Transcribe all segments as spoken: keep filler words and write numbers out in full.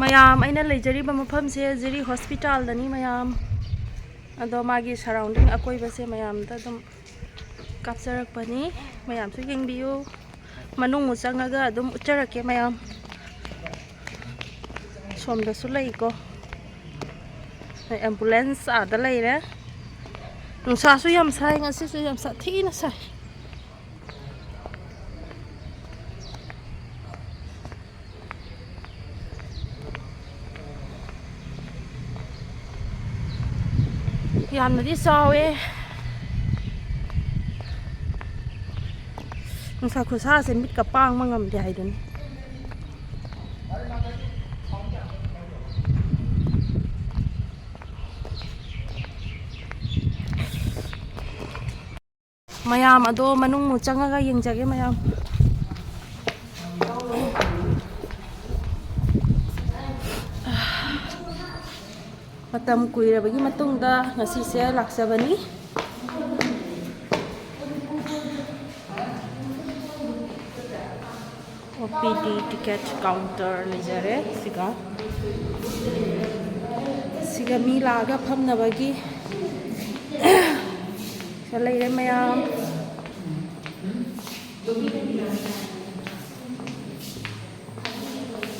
ꯃꯌꯥꯝ, ꯑꯩꯅ ꯂꯩꯖꯔꯤꯕ ꯃꯐꯝꯁꯦ ꯖꯤꯔꯤ ꯍꯣꯁꯄꯤꯇꯥꯜꯗꯅꯤ, ꯃꯌꯥꯝ꯫ ꯑꯗꯣ ꯃꯥꯒꯤ ꯁꯔꯥꯎꯟꯗꯤꯡ ꯑꯀꯣꯏꯕꯁꯦ ꯃꯌꯥꯝꯗ ꯑꯗꯨꯝ ꯀꯥꯞꯆꯔꯛꯄꯅꯤ꯫ ꯃꯌꯥꯝꯁꯨ ꯌꯦꯡꯕꯤꯌꯨ꯫ ꯃꯅꯨꯡ ꯆꯪꯉꯒ ꯑꯗꯨꯝ ꯎꯠꯆꯔꯛꯀꯦ, ꯃꯌꯥꯝ꯫ ꯁꯣꯝꯗꯁꯨ ꯂꯩꯀꯣ꯫ ꯑꯦꯝꯕꯨꯂꯦꯟꯁ ꯑꯥꯗ ꯂꯩꯔꯦ꯫ ꯅꯨꯡꯁꯥꯁꯨ ꯌꯥꯝ ꯁꯥꯏ ꯉꯁꯤꯁꯨ, ꯌꯥꯝ ꯁꯥꯊꯤꯅ ꯁꯥꯏ꯫ ꯌꯥꯝꯅꯗꯤ ꯆꯥꯎꯋꯦ꯫ ꯅꯨꯡꯁꯥ ꯈꯨꯁꯥꯁꯦ ꯃꯤꯠꯀ ꯄꯥꯡꯕ ꯉꯝꯗꯦ ꯍꯥꯏꯗꯨꯅꯤ꯫ ꯃꯌꯥꯝ ꯑꯗꯣ ꯃꯅꯨꯡꯃꯨꯛ ꯆꯪꯉꯒ ꯌꯦꯡꯖꯒꯦ, ꯃꯌꯥꯝ꯫ ꯃꯇꯝ ꯀꯨꯏꯔꯕꯒꯤ ꯃꯇꯨꯡꯗ ꯉꯁꯤꯁꯦ ꯂꯥꯛꯆꯕꯅꯤ꯫ ꯑꯣ ꯄꯤ ꯗꯤ ꯇꯤꯀꯦꯠ ꯀꯥꯎꯟꯇꯔ ꯂꯩꯖꯔꯦ꯫ ꯁꯤꯒ, ꯁꯤꯒ ꯃꯤ ꯂꯥꯛꯑꯒ ꯐꯝꯅꯕꯒꯤ ꯁꯤꯗ ꯂꯩꯔꯦ, ꯃꯌꯥꯝ꯫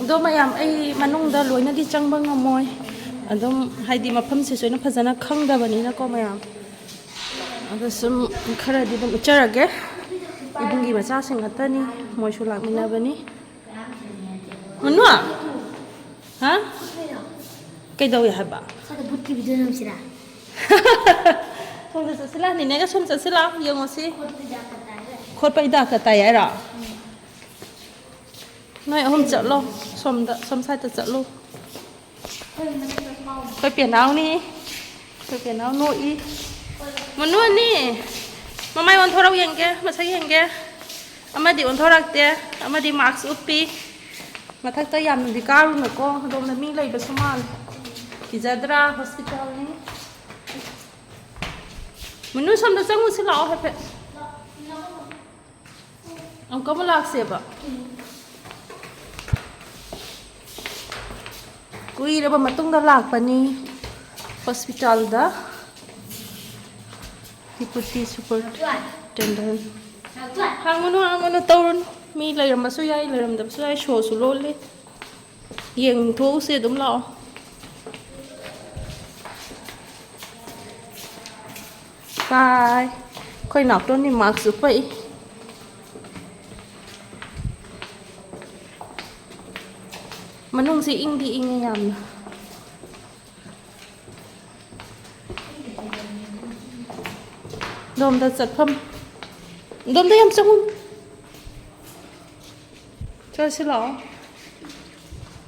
ꯑꯗꯣ ꯃꯌꯥꯝ, ꯑꯩ ꯃꯅꯨꯡꯗ ꯂꯣꯏꯅꯗꯤ ꯆꯪꯕ ꯉꯝꯃꯣꯏ, ꯑꯗꯨꯝ ꯍꯥꯏꯗꯤ ꯃꯐꯝꯁꯤꯁꯨ ꯑꯩꯅ ꯐꯖꯅ ꯈꯪꯗꯕꯅꯤꯅꯀꯣ, ꯃꯌꯥꯝ꯫ ꯑꯗꯣ ꯁꯨꯝ ꯈꯔꯗꯤ ꯑꯗꯨꯝ ꯎꯠꯆꯔꯒꯦ꯫ ꯏꯕꯨꯡꯒꯤ ꯃꯆꯥꯁꯤꯡ ꯉꯥꯛꯇꯅꯤ, ꯃꯣꯏꯁꯨ ꯂꯥꯛꯃꯤꯟꯅꯕꯅꯤ꯫ ꯃꯅꯨ? ꯍꯥ? ꯀꯩꯗꯧꯏ ꯍꯥꯏꯕ? ꯁ꯭ꯋꯥꯏꯗ ꯚꯨꯠꯀꯤ ꯚꯤꯗꯤꯑꯣ ꯅꯝꯁꯤꯔꯥ? ꯁꯣꯝꯗ ꯆꯠꯁꯤꯂꯥ, ꯅꯦꯅꯦꯒ ꯁꯣꯝ ꯆꯠꯁꯤꯂꯥ, ꯌꯦꯡꯉꯨꯁꯤ꯫ ꯈꯣꯠꯄ ꯍꯤꯗꯥꯛꯀ ꯇꯥꯏ ꯍꯥꯏꯔꯣ? ꯎꯝ꯫ ꯅꯣꯏ ꯑꯍꯨꯝ ꯆꯠꯂꯣ, ꯁꯣꯝꯗ, ꯁꯣꯝ ꯁꯥꯏꯗꯇ ꯆꯠꯂꯨ꯫ ꯑꯩꯈꯣꯏ ꯄꯦꯅꯥꯎꯅꯤ, ꯑꯩꯈꯣꯏ ꯄꯦꯅꯥꯎ ꯅꯣꯛꯏ꯫ ꯃꯅꯨ ꯑꯅꯤ, ꯃꯃꯥꯏ ꯑꯣꯟꯊꯣꯔꯛꯎ ꯌꯦꯡꯒꯦ, ꯃꯁꯛ ꯌꯦꯡꯒꯦ꯫ ꯑꯃꯗꯤ ꯑꯣꯟꯊꯣꯔꯛꯇꯦ, ꯑꯃꯗꯤ ꯃꯥꯛꯁ ꯎꯞꯄꯤ꯫ ꯃꯊꯛꯇ ꯌꯥꯝꯅꯗꯤ ꯀꯥꯔꯨꯅꯨꯀꯣ, ꯑꯗꯣꯝꯗ ꯃꯤ ꯂꯩꯕꯁꯨ ꯃꯥꯜꯂꯦ꯫ ꯀꯤꯖꯗ꯭ꯔꯥ? ꯍꯣꯁꯄꯤꯇꯥꯜꯅꯤ꯫ ꯃꯅꯨ, ꯁꯣꯝꯗ ꯆꯪꯉꯨꯁꯤ ꯂꯥꯛꯑꯣ ꯍꯥꯏꯐꯦꯠ꯫ ꯑꯃꯨꯛꯀ ꯑꯃꯨꯛ ꯂꯥꯛꯁꯦꯕ꯫ ꯀꯨꯏꯔꯕ ꯃꯇꯨꯡꯗ ꯂꯥꯛꯄꯅꯤ ꯍꯣꯁꯄꯤꯇꯥꯜꯗ꯫ Deputy Superintendent꯫ ꯍꯥꯡꯉꯨꯅꯨ, ꯍꯥꯡꯉꯨꯅꯨ, ꯇꯧꯔꯨꯅꯨ꯫ ꯃꯤ ꯂꯩꯔꯝꯕꯁꯨ ꯌꯥꯏ, ꯂꯩꯔꯝꯗꯕꯁꯨ ꯌꯥꯏ, ꯁꯣꯁꯨ ꯂꯣꯜꯂꯤ꯫ ꯌꯦꯡꯊꯣꯛꯎꯁꯦ, ꯑꯗꯨꯝ ꯂꯥꯛꯑꯣ꯫ ꯕꯥꯏ꯫ ꯑꯩꯈꯣꯏ ꯅꯥꯎꯇꯣꯟꯗꯤ ꯃꯥꯛꯁ ꯎꯞꯄꯛꯏ꯫ ꯃꯅꯨꯡꯁꯤ ꯏꯪꯗꯤ ꯏꯪꯉꯦ ꯌꯥꯝꯅ꯫ ꯑꯗꯣꯝꯗ ꯆꯠꯐꯝ꯫ ꯑꯗꯣꯝꯗ ꯌꯥꯝ ꯆꯪꯉꯨ꯫ ꯆꯠꯁꯤ ꯂꯥꯛꯑꯣ꯫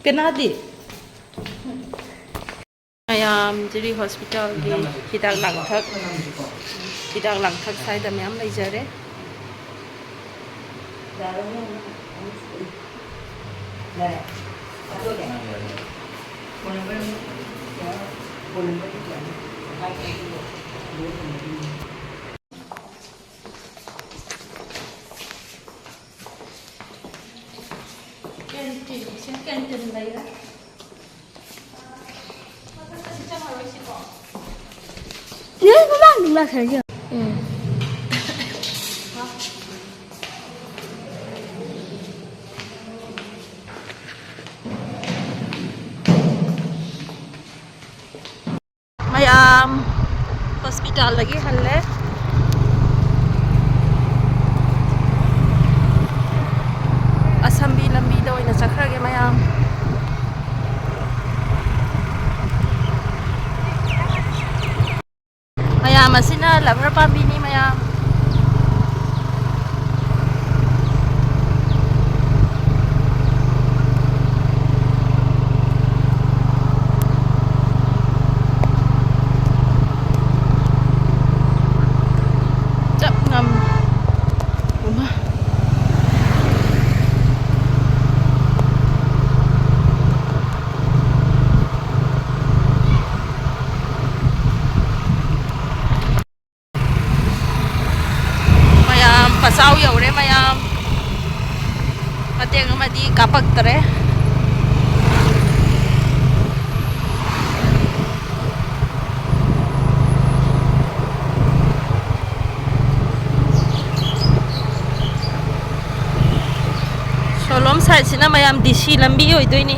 ꯄꯦꯅꯥꯗꯤ? ꯃꯌꯥꯝ ꯖꯤꯔꯤ ꯍꯣꯁꯄꯤꯇꯥꯜꯒꯤ ꯍꯤꯗꯥꯛ ꯂꯥꯡꯊꯛ, ꯍꯤꯗꯥꯛ ꯂꯥꯡꯊꯛ ꯁ꯭ꯋꯥꯏꯗ ꯃꯌꯥꯝ ꯂꯩꯖꯔꯦ꯫ ꯀꯦꯟꯇꯤꯟ, ꯁꯤ ꯀꯦꯟꯇꯤꯟ ꯂꯩꯔꯦ꯫ ꯃꯊꯛꯇꯗꯤ ꯆꯪꯉꯔꯣꯏꯁꯤꯀꯣ꯫ ꯅꯣꯏ ꯃꯃꯥꯡ ꯑꯗꯨꯝ ꯂꯥꯛꯈ꯭ꯔꯁꯦ꯫ ꯎꯝ꯫ ꯃꯌꯥꯝ ꯍꯣꯁꯄꯤꯇꯥꯜꯗꯒꯤ ꯍꯜꯂꯦ꯫ ꯑꯁꯝꯕꯤ ꯂꯝꯕꯤꯗ ꯑꯣꯏꯅ ꯆꯠꯈ꯭ꯔꯒꯦ ꯃꯌꯥꯝ꯫ ꯃꯌꯥꯝ ꯑꯁꯤꯅ ꯂꯕꯔ ꯄꯥꯝꯕꯤꯅꯤ ꯃꯌꯥꯝ꯫ ꯆꯞ ꯉꯝ-, ꯎꯃ꯫ ꯃꯌꯥꯝ, ꯄꯆꯥꯎ ꯌꯧꯔꯦ ꯃꯌꯥꯝ꯫ ꯃꯇꯦꯛ ꯑꯃꯗꯤ ꯀꯥꯞꯄꯛꯇꯔꯦ꯫ ꯁꯤꯅ ꯃꯌꯥꯝ ꯗꯤ ꯁꯤ ꯂꯝꯕꯤ ꯑꯣꯏꯗꯣꯏꯅꯤ꯫